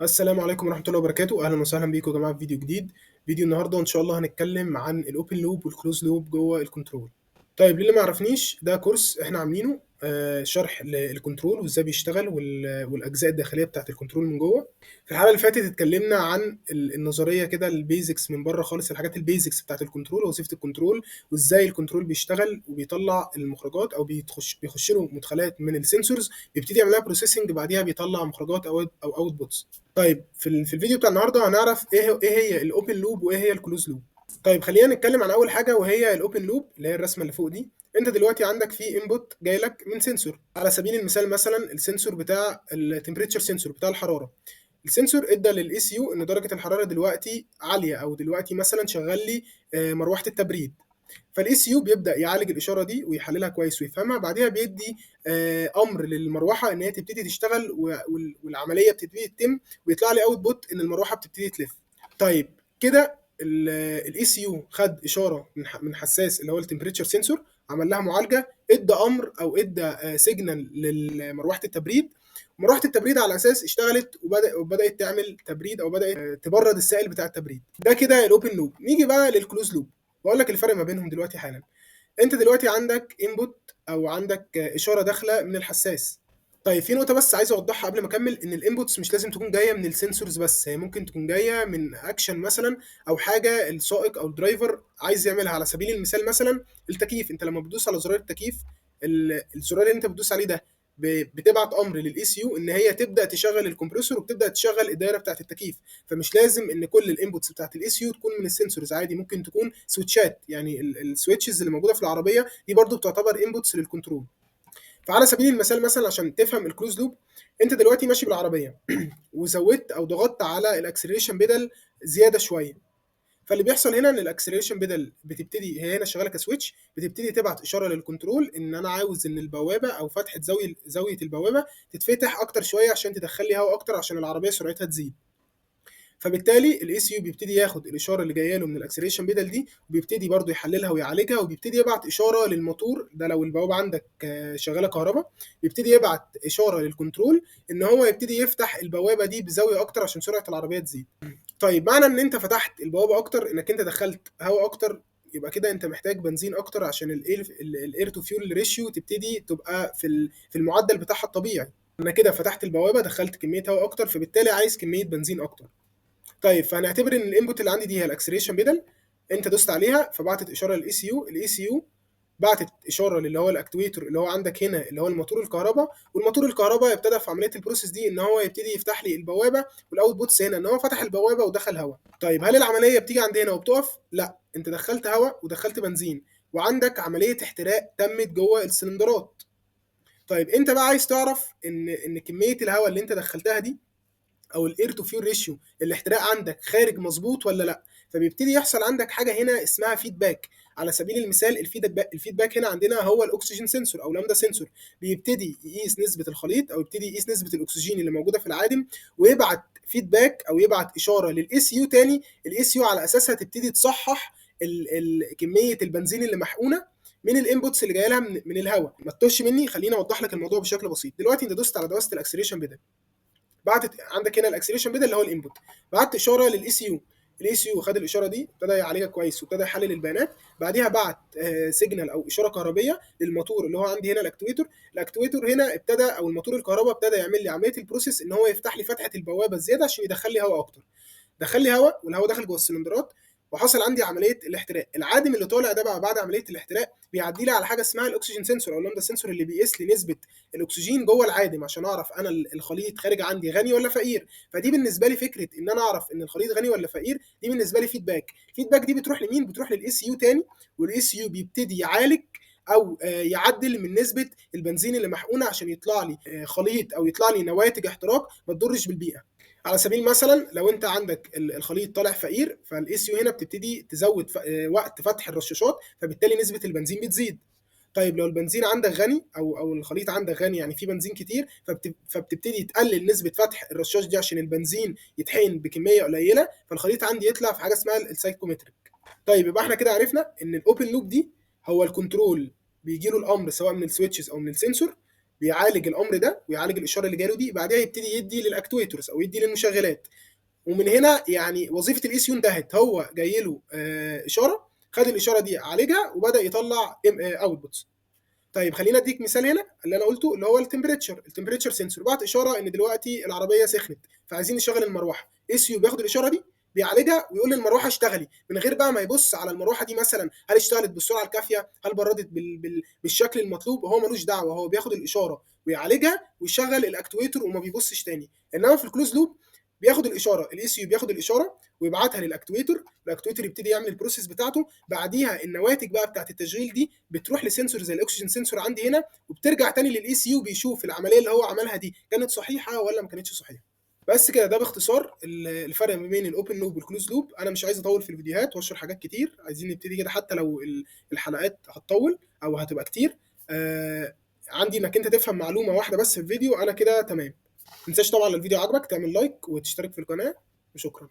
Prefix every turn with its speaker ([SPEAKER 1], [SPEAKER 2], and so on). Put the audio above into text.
[SPEAKER 1] السلام عليكم ورحمة الله وبركاته. أهلا وسهلا بيكم يا جماعة في فيديو جديد. فيديو النهاردة إن شاء الله هنتكلم عن ال open loop وال closed loop جوه ال control. طيب للي ما يعرفنيش، ده كورس احنا عاملينه شرح لل control وازاي بيشتغل والاجزاء الداخلية بتاعه ال control من جوه. في الحلقة اللي فاتت اتكلمنا عن النظرية كده، ال basics من بره خالص، الحاجات ال basics بتاعه ال control ووظيفه ال control وازاي ال control بيشتغل وبيطلع المخرجات او بيخش له مدخلات من ال sensors، بيبتدي يعملها processing، بعديها بيطلع مخرجات او outputs. طيب في الفيديو بتاع النهارده هنعرف ايه هي ال open loop وايه هي ال closed loop. طيب خلينا نتكلم عن اول حاجة وهي ال open loop اللي هي الرسمة اللي فوق دي. انت دلوقتي عندك في input جاي لك من sensor، على سبيل المثال مثلا ال sensor بتاع ال temperature sensor بتاع الحراره. ال sensor ادى لل ECU ان درجه الحرارة دلوقتي عالية، او دلوقتي مثلا شغال لي مروحة التبريد. فال ECU بيبدا يعالج الاشارة دي ويحللها كويس ويفهمها، بعديها بيدي امر للمروحه ان هي تبتدي تشتغل والعملية بتبتدي تتم، ويطلع لي output ان المروحة بتبتدي تلف. طيب كده ال ECU خد اشارة من حساس اللي هو ال temperature sensor، عمل لها معالجه، ادى امر او ادى signal لمروحه التبريد. مروحة التبريد على اساس اشتغلت وبدات تعمل تبريد او بدات تبرد السائل بتاع التبريد. ده كده ال open loop. نيجي بقى لل closed loop واقول لك الفرق ما بينهم دلوقتي حالا. انت دلوقتي عندك input او عندك اشارة داخله من الحساس. طيب في نقطة بس عايز اوضحها قبل ما اكمل، ان ال inputs مش لازم تكون جاية من ال sensors بس، هي ممكن تكون جاية من اكشن مثلا او حاجة السائق او ال driver عايز يعملها. على سبيل المثال مثلا التكييف، انت لما بتدوس على زرار التكييف، الزرار اللي انت بتدوس عليه ده بتبعت امر لل ECU ان هي تبدا تشغل ال compressor وبتبدا تشغل الدايرة بتاعه التكييف. فمش لازم ان كل ال inputs بتاعه ال ECU تكون من ال sensors، عادي ممكن تكون switch ات، يعني ال switches اللي موجودة في العربية دي برضو بتعتبر inputs لل control. فعلى سبيل المثال مثلا عشان تفهم ال closed loop، انت دلوقتي ماشي بالعربية وزودت او ضغطت على ال acceleration pedal زيادة شوية، فاللي بيحصل هنا ان ال acceleration pedal بتبتدي، هي هنا شغالة ك switch، بتبتدي تبعت اشارة لل control ان انا عاوز ان البوابة او فتحه زاوية البوابة تتفتح اكتر شوية عشان تدخل لي هواء اكتر عشان العربية سرعتها تزيد. فبالتالي ال ECU بيبتدي ياخد الاشارة اللي جاية له من ال acceleration pedal دي، وبيبتدي برضه يحللها ويعالجها، وبيبتدي يبعت اشارة للموتور ده لو البوابة عندك شغالة كهرباء، بيبتدي يبعت اشارة لل control ان هو يبتدي يفتح البوابة دي بزاوية اكتر عشان سرعة العربية تزيد. طيب معنى ان انت فتحت البوابة اكتر انك انت دخلت هواء اكتر، يبقى كده انت محتاج بنزين اكتر عشان ال air to fuel ratio تبتدي تبقى في المعدل بتاعها الطبيعي. انا كده فتحت البوابة دخلت كمية هواء اكتر، فبالتالي عايز كمية بنزين اكتر. طيب فهنعتبر ان ال input اللي عندي دي هي ال acceleration pedal، انت دوست عليها فبعتت اشارة لل ECU، ال ECU بعتت اشارة للي هو ال actuator اللي هو عندك هنا اللي هو الموتور الكهرباء، والموتور الكهرباء ابتدى في عملية ال process دي ان هو يبتدي يفتح لي البوابة، وال outputs هنا ان هو فتح البوابة ودخل هواء. طيب هل العملية بتيجي عند هنا وبتقف؟ لا، انت دخلت هواء ودخلت بنزين وعندك عملية احتراق تمت جوه السلندرات. طيب انت بقى عايز تعرف ان كمية الهواء اللي انت دخلتها دي او ال air to fuel ratio الاحتراق عندك خارج مظبوط ولا لا، فبيبتدي يحصل عندك حاجة هنا اسمها feedback. على سبيل المثال ال feedback هنا عندنا هو ال oxygen sensor او lambda sensor، بيبتدي يقيس نسبه الخليط او يبتدي يقيس نسبه الاكسجين اللي موجودة في العادم، ويبعت feedback او يبعت اشارة لل ECU تاني. ال ECU على اساسها تبتدي تصحح كمية البنزين اللي محقونه من ال inputs اللي جاية لها من الهواء. ما تتوهش مني، خليني اوضح لك الموضوع بشكل بسيط. دلوقتي انت دوست على دواسه ال acceleration pedal، بعتت عندك هنا ال acceleration pedal اللي هو ال input، بعت اشارة لل ECU، ال ECU خد الاشارة دي ابتدى يعالجها كويس وابتدى يحلل البيانات، بعديها بعت signal او اشارة كهربيه للموتور اللي هو عندي هنا ال actuator. ال actuator هنا ابتدى او الموتور الكهرباء ابتدى يعمل لي عملية ال process ان هو يفتح لي فتحه البوابة الزيادة عشان يدخل لي هواء اكتر. دخل لي هواء والهواء دخل جوه السلندرات وحصل عندي عملية الاحتراق. العادم اللي طالع ده بقى بعد عملية الاحتراق بيعدي لي على حاجة اسمها ال oxygen sensor او ال lambda sensor اللي بيقيس لي نسبه الاكسجين جوه العادم عشان اعرف انا الخليط خارج عندي غني ولا فقير. فدي بالنسبة لي فكرة ان انا اعرف ان الخليط غني ولا فقير، دي بالنسبة لي feedback. ال feedback دي بتروح لمين؟ بتروح لل ECU تاني، وال ECU بيبتدي يعالج او يعدل من نسبه البنزين اللي محقونه عشان يطلع لي خليط او يطلع لي نواتج احتراق ما تضرش بالبيئة. على سبيل مثلا لو انت عندك الخليط طالع فقير، فال ECU هنا بتبتدي تزود وقت فتح الرشاشات، فبالتالي نسبه البنزين بتزيد. طيب لو البنزين عندك غني او الخليط عندك غني، يعني في بنزين كتير، فبتبتدي تقلل نسبه فتح الرشاش دي عشان البنزين يتحقن بكمية قليله، فالخليط عندي يطلع في حاجة اسمها ال stoichiometric. طيب يبقى احنا كده عرفنا ان ال open loop دي هو ال control بيجي له الامر سواء من ال switches او من ال sensor، بيعالج الامر ده ويعالج الاشارة اللي جاله دي، بعدها يبتدي يدي لل actuators او يدي للمشغلات. ومن هنا يعني وظيفة ال ECU انتهت. هو جاي له اشاره، خد الاشارة دي عالجها وبدا يطلع outputs. طيب خلينا اديك مثال هنا اللي انا قلته، اللي هو ال temperature، ال temperature sensor بعت اشارة ان دلوقتي العربية سخنت فعايزين نشغل المروحة. ECU بياخد الاشارة دي بيعالجها ويقول للمروحه اشتغلي، من غير بقى ما يبص على المروحة دي مثلا هل اشتغلت بالسرعة الكافيه، هل بردت بالشكل المطلوب، هو ملوش دعوه، هو بياخد الاشارة ويعالجها ويشغل ال actuator وما بيبصش تاني. انما في ال closed loop بياخد الاشاره، ال ECU بياخد الاشارة ويبعتها لل actuator، ال actuator يبتدي يعمل ال process بتاعته، بعديها النواتج بقى بتاعت التشغيل دي بتروح ل sensor زي ال oxygen sensor عندي هنا، وبترجع تاني لل ECU بيشوف العملية اللي هو عملها دي كانت صحيحه ولا ما كانتش صحيحه. بس كده، ده باختصار الفرق ما بين ال open loop وال closed loop. انا مش عايز اطول في الفيديوهات واشرح حاجات كتير، عايزين نبتدي كده حتى لو الحلقات هتطول او هتبقى كتير. عندي انك انت تفهم معلومة واحدة بس في الفيديو، انا كده تمام. ما تنساش طبعا لو الفيديو عجبك تعمل like وتشترك في القناة، وشكرا.